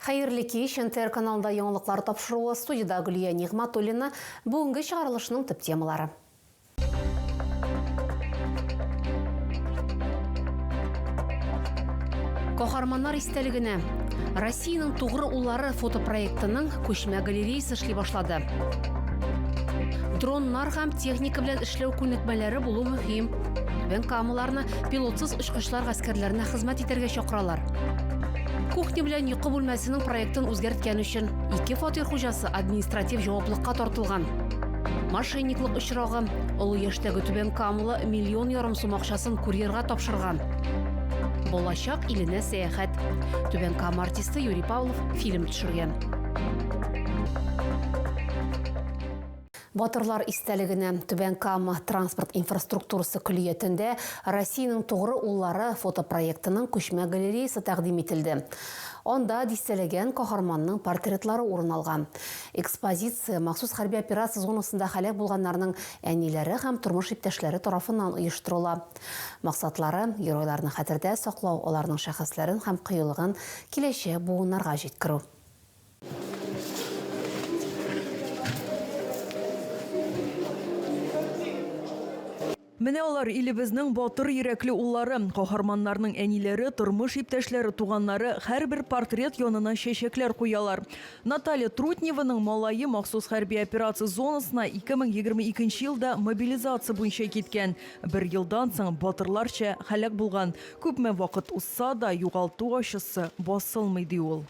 Хәерле кич, НТР каналында яңалыклар тапшыруы, студиядә Гөлия Нигъмәтуллина. Бүгенге чыгарылышның төп темалары. Каһарманнар истәлегенә Россиянең тугры уллары фотопроектының күчмә галереясы эшли башлады. Дроннар һәм техника белән эшләү күнекмәләре булу мөһим. Түбән Камаларны пилотсыз очкычлар гаскәрләренә хезмәт итәргә чакыралар. Кухня белән йокы бүлмәсенең проектын үзгәрткән өчен ике фатир хуҗасы административ җаваплыкка тартылган. Мошенниклык очрагы. Олы яшьтәге Түбән Камалы 1,5 миллион сум акчасын курьерга тапшырган. Балачак иленә сәяхәт. Түбән Кама артисты Юрий Павлов фильм төшергән. Батырлар истәлегенә Түбән Кама транспорт инфраструктурасы көллиятендә Россиянең тугры уллары фотопроектының күчмә галереясы тәкъдим ителде. Анда дистәләгән каһарманның портретлары урын алган. Экспозиция махсус хәрби операция зонасында һәлак булганнарның әниләре һәм тормыш иптәшләре тарафыннан оештырыла. Максатлары, геройларны хәтердә саклау, аларның шәхесләрен һәм кыюлыгын киләчәк буыннарга җиткерү. Менә алар, илебезнең батыр йөрәкле уллары, каһарманнарның әниләре, тормыш иптәшләре, туганнары һәрбер портрет янына чәчәкләр куялар. Наталья Трутневаның малае махсус хәрби операция зонасына 2022 елда мобилизация буенча киткән. Бер елдан соң батырларча һәлак булган. Күпме вакыт узса да, югалту ачысы басылмый, ди ул.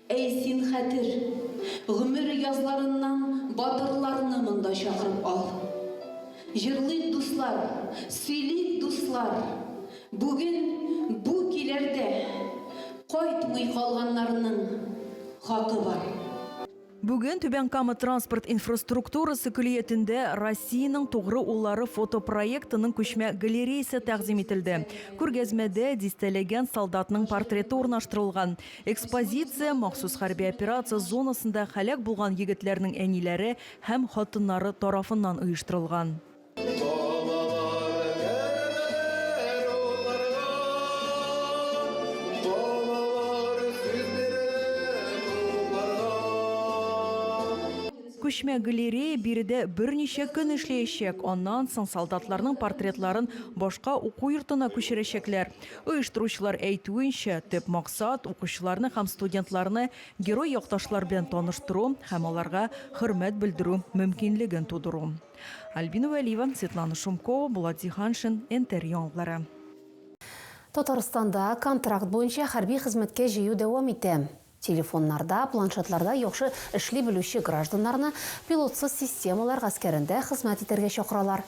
Әй син, хәтер, гомер язларыннан Батырларны монда чакырып ал. Җырлыйк, дуслар, сөйлик, дуслар, Бүген бу көйләрдә Кайтмый калганнарның хакы бар. Бүген Түбән Кама транспорт инфраструктурасы көллиятендә Россиянең тугры уллары фотопроектының күчмә галереясы тәкъдим ителде. Күргәзмәдә дистәләгән солдатның портреты урнаштырылган. Экспозиция махсус хәрби операция зонасында һәлак булган егетләрнең әниләре һәм хатыннары тарафыннан оештырылган. Күчмә галерея биредә берничә көн эшләячәк, аннан соң солдатларның портретларын башка уку йортына күчерәчәкләр. Оештыручылар әйтүенчә, төп максат, укучыларны һәм студентларны герой-якташлар белән таныштыру һәм аларга хөрмәт белдерү мөмкинлеген тудыру. Альбина Вәлиева, Светлана Шумкова, Булат Зиһаншин, НТР яңалыклары. Татарстанда контракт буенча хәрби хезмәткә җыю дәвам итә. Телефоннарда, планшетларда яхшы эшли белүче гражданнарны пилотсыз системалар гаскәрендә хезмәт итәргә чакыралар.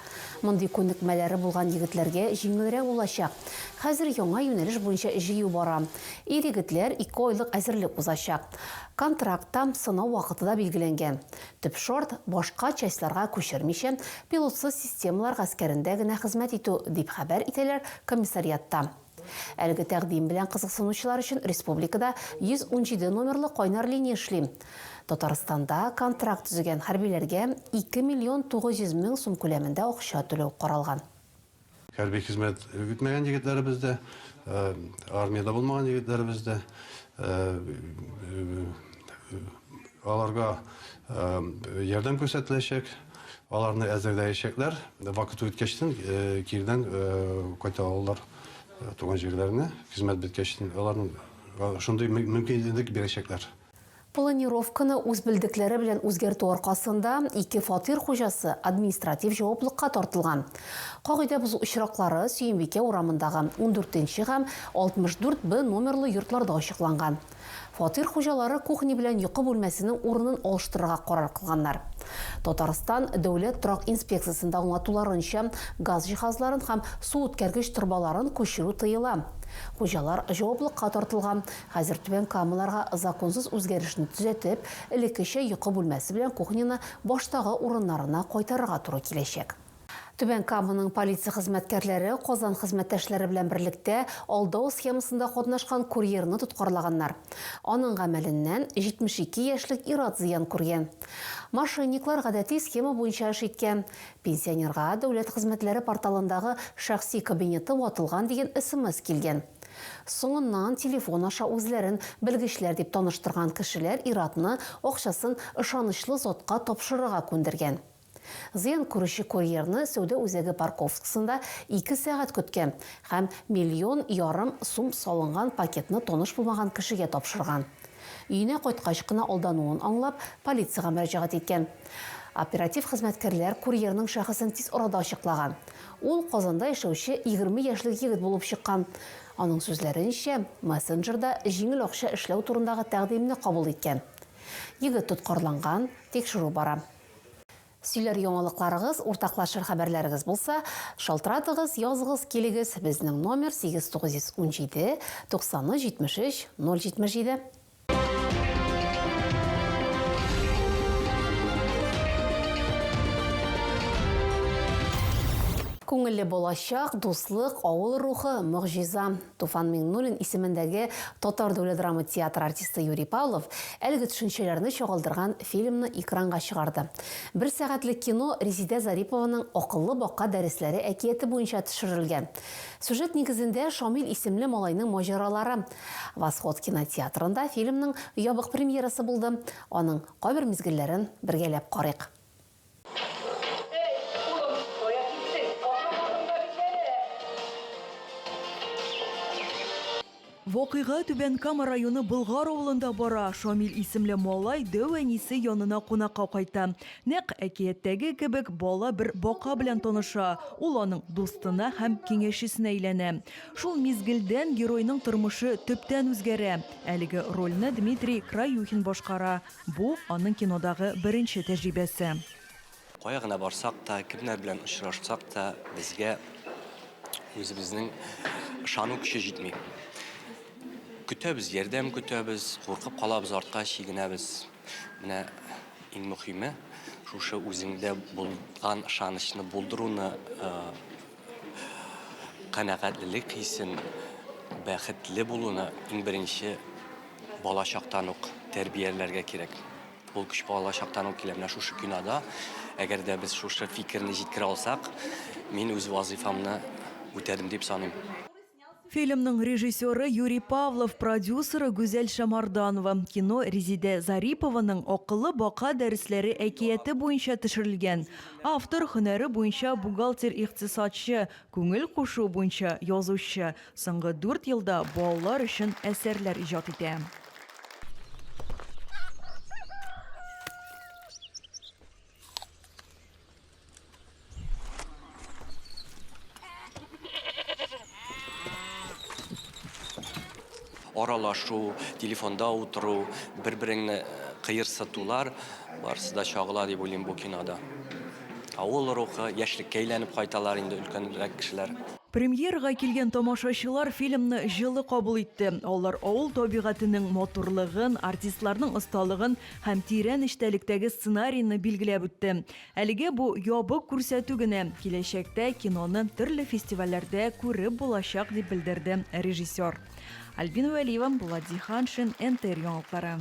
Мондый күнекмәләре булган егетләргә җиңелрәк булачак. Хәзер яңа юнәлеш буенча җыю бара. Ир-егетләр ике айлык әзерлек узачак. Контрактта сынау вакыты да билгеләнгән. Төп шарт, башка частьларга күчермичә, пилотсыз системалар гаскәрендә генә хезмәт итү, дип хәбәр итәләр комиссариатта. Әлеге тәкъдим белән кызыксынучылар өчен республикада 117 номерлы кайнар линия эшли. Татарстанда контракт төзегән хәрбиләргә 2 миллион 900 мең сум күләмендә акча түләү каралган. Хәрби хезмәт үтмәгән егетләребез дә, армиядә булмаган егетләребез дә, аларга ярдәм күрсәтеләчәк, аларны әзерләячәкләр. Вакыт үткәчтен кирдән кайта алалар туган җирләренә, хезмәт беткәчтен аларның шундый мөмкинлек бирәчәкләр. Планировканы үз белдекләре белән үзгәртү аркасында ике фатир хуҗасы административ җаваплыкка тартылган. Кагыйдә бозу очраклары Сөембикә урамындагы ундүртенче һәм 64 Б номерлы йортларда ачыкланган. Фатир хуҗалары кухня белән йокы бүлмәсенең урынын алыштырырга карар кылганнар. Татарстан Дәүләт торак инспекциясендә аңлатуларынча, газ җиһазларын һәм су үткәргеч торбаларын күчерү тыела. Хуҗалар җаваплыкка тартылган. Хәзер Түбән Камаларга законсыз үзгәрешне төзәтеп, элеккечә йокы бүлмәсе белән кухняны баштагы урыннарына кайтарырга туры киләчәк. Түбән Каманың полиция хезмәткәрләре Казан хезмәттәшләре белән берлектә алдау схемасында катнашкан курьерны тоткарлаганнар. Аның гамәленнән 72 яшьлек ир-ат зыян күргән. Мошенниклар гадәти схема буенча эш иткән. Пенсионерга дәүләт хезмәтләре порталындагы шәхси кабинеты ватылган дигән смс килгән. Соңыннан телефон аша үзләрен белгечләр дип таныштырган кешеләр ир-атны акчасын ышанычлы затка тапшырырга күндергән. Зыян күрүче курьерны сәүдә үзәге парковкасында ике сәгать көткән һәм миллион ярым сум салынган пакетны таныш булмаган кешегә тапшырган. Өенә кайткач кына алдануын аңлап, полициягә мөрәҗәгать иткән. Оператив хезмәткәрләр курьерның шәхесен тиз арада ачыклаган. Ул Казанда яшәүче 20 яшьлек егет булып чыккан. Аның сүзләренчә, мессенджерда җиңел акча эшләү турындагы тәкъдимне кабул иткән. Егет тоткарланган, тикшерү бара. Сөйләр яңалыкларыгыз, уртаклашыр хәбәрләрегез булса, шалтыратыгыз, языгыз, килегез. Безнең номер 8917 93 73 077. Күңелле балачак, дуслык, авыл рухы, могҗиза. Туфан Миңнуллин исемендәге Татар дәүләт драма театры артисты Юрий Павлов әлеге төшенчәләрне чагылдырган фильмны экранга чыгарды. Бер сәгатьлек кино Резидә Зарипованың Акыллы бака дәресләре әкияте буенча төшерелгән. Сюжет нигезендә Шамил исемле малайның маҗаралары. Восход кинотеатрында фильмның ябык премьерасы булды. Аның кайбер мизгелләрен бергәләп карыйк. Әй, улым, кая киттең? Ашамадың да бит әле! Вакыйга Түбән Кама районы Болгар авылында бара. Шамил исемле малай дәү әнисе янына кунакка кайта. Нәкъ әкияттәге кебек, бала бер бака белән таныша, ул аның дустына һәм киңәшчесенә әйләнә. Шул мизгелдән геройның тормышы төптән үзгәрә. Әлеге рольне Дмитрий Краюхин башкара. Бу, аның кинодагы беренче тәҗрибәсе. Кая гына барсак та, кемнәр белән очрашсак та, безгә үзебезнең ышану көче җитми. Көтәбез, ярдәм көтәбез, куркып калабыз, артка чигенәбез. Менә иң мөхиме, шушы үзеңдә булган ышанычны булдыруны, канәгатьлелек хисен, бәхетле булуны иң беренче бала чактан ук тәрбияләргә кирәк. Ул көч бала чактан ук килә. Менә шушы кинода, әгәр дә без шушы фикерне җиткерә алсак, мин үз вазыйфамны үтәдем дип саныйм. Фильмның режиссеры Юрий Павлов, продюсеры Гүзәл Шәмарданова. Кино Резидә Зарипованың Акыллы бака дәресләре әкияте буенча төшерелгән. Автор һөнәре буенча бухгалтер-икътисадчы, күңел кушуы буенча язучы. Соңгы дүрт елда балалар өчен әсәрләр иҗат итә. Аралашу, телефонда утыру, бер-береңне кыерсытулар барысы да чагыла дип уйлыйм бу кинода. Авыл рухы, яшьлеккә әйләнеп кайталар инде өлкәнрәк кешеләр. Премьерага килгән тамашачылар фильмны җылы кабул итте. Алар авыл табигатенең матурлыгын, артистларның осталыгын һәм тирән эчтәлектәге сценарийны билгеләп үтте. Әлегә бу ябык күрсәтү генә, киләчәктә киноны төрле фестивальләрдә күреп булачак, дип белдерде режиссер. Альбина Вәлиева, Булат Зиһаншин, НТР яңалыклары.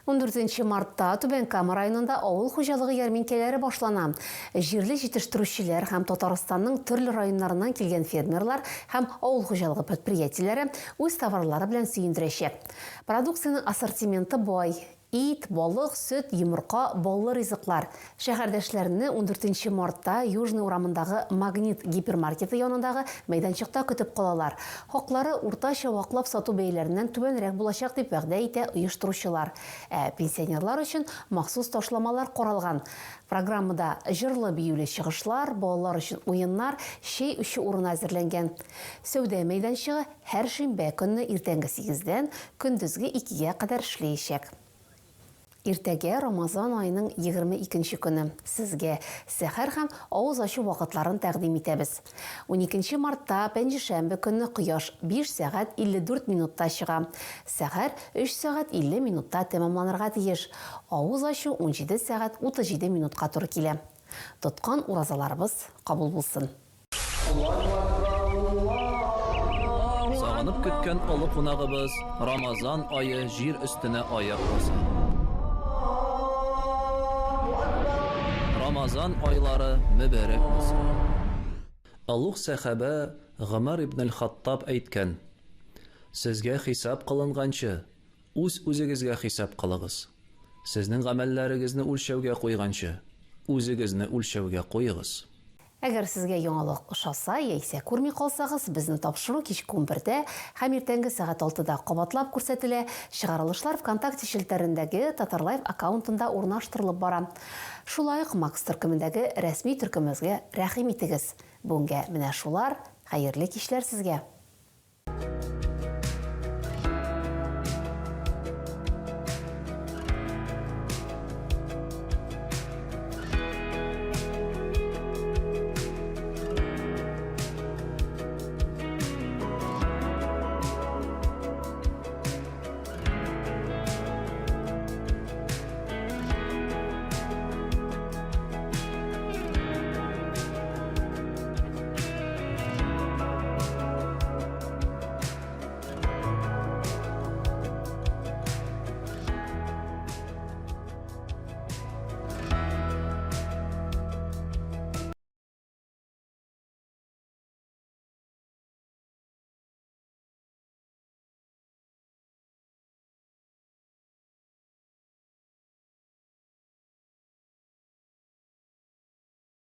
Ундүртенче мартта Түбән Кама районында авыл хуҗалыгы ярминкәләре башлана. Җирле җитештерүчеләр һәм Татарстанның төрле районнарыннан килгән фермерлар һәм авыл хуҗалыгы предприятиеләре үз товарлары белән сөендерәчәк. Продукциянең ассортименты бай, ит, балык, сөт, йомырка, баллы ризыклар. Шәһәрдәшләрне ундүртенче мартта Южный урамындагы Магнит гипермаркеты янындагы мәйданчыкта көтеп калалар. Хаклары уртача ваклап сату бәяләреннән түбәнрәк булачак, дип вәгъдә итә оештыручылар. Ә пенсионерлар өчен махсус ташламалар каралган. Программада җырлы-биюле чыгышлар, балалар өчен уеннар, чәй эчү урыны әзерләнгән. Сәүдә мәйданчыгы Һәр шимбә көнне иртәнге сигездән көндезге икегә кадәр эшләячәк. Иртәгә Рамазан аеның 22 нче көне. Сезгә сәхәр һәм авыз ачу вакытларын тәкъдим итәбез. Уникенче мартта, пәнҗешәмбе көнне кояш 5 сәгать 54 минутта чыга. Сәхәр 3 сәгать 50 минутта тәмамланырга тиеш. Авыз ачу 17 сәгать 37 минутка туры килә. Тоткан уразаларыбыз кабул булсын. Сагынып көткән олы кунагыбыз Рамазан ае җир өстенә аяк баса. Рамазан айлары мөбарәк булсын. Олуг сәхабә Гомәр ибн әл-Хаттаб әйткән, Сезгә хисап кылынганчы, үз-үзегезгә хисап кылыгыз. Сезнең гамәлләрегезне үлчәүгә куйганчы, үзегезне үлчәүгә куегыз. Әгәр сезгә яңалык ошаса яисә күрми калсагыз, безне тапшыру кичке унбердә һәм иртәнге сәгать алтыда кабатлап күрсәтелә. Чыгарылышлар ВКонтакте челтәрендәге Татарлайф аккаунтында урнаштырылып бара. Шулай ук Макс төркемендәге рәсми төркемебезгә рәхим итегез. Бүгенгә менә шулар, хәерле кичләр сезгә!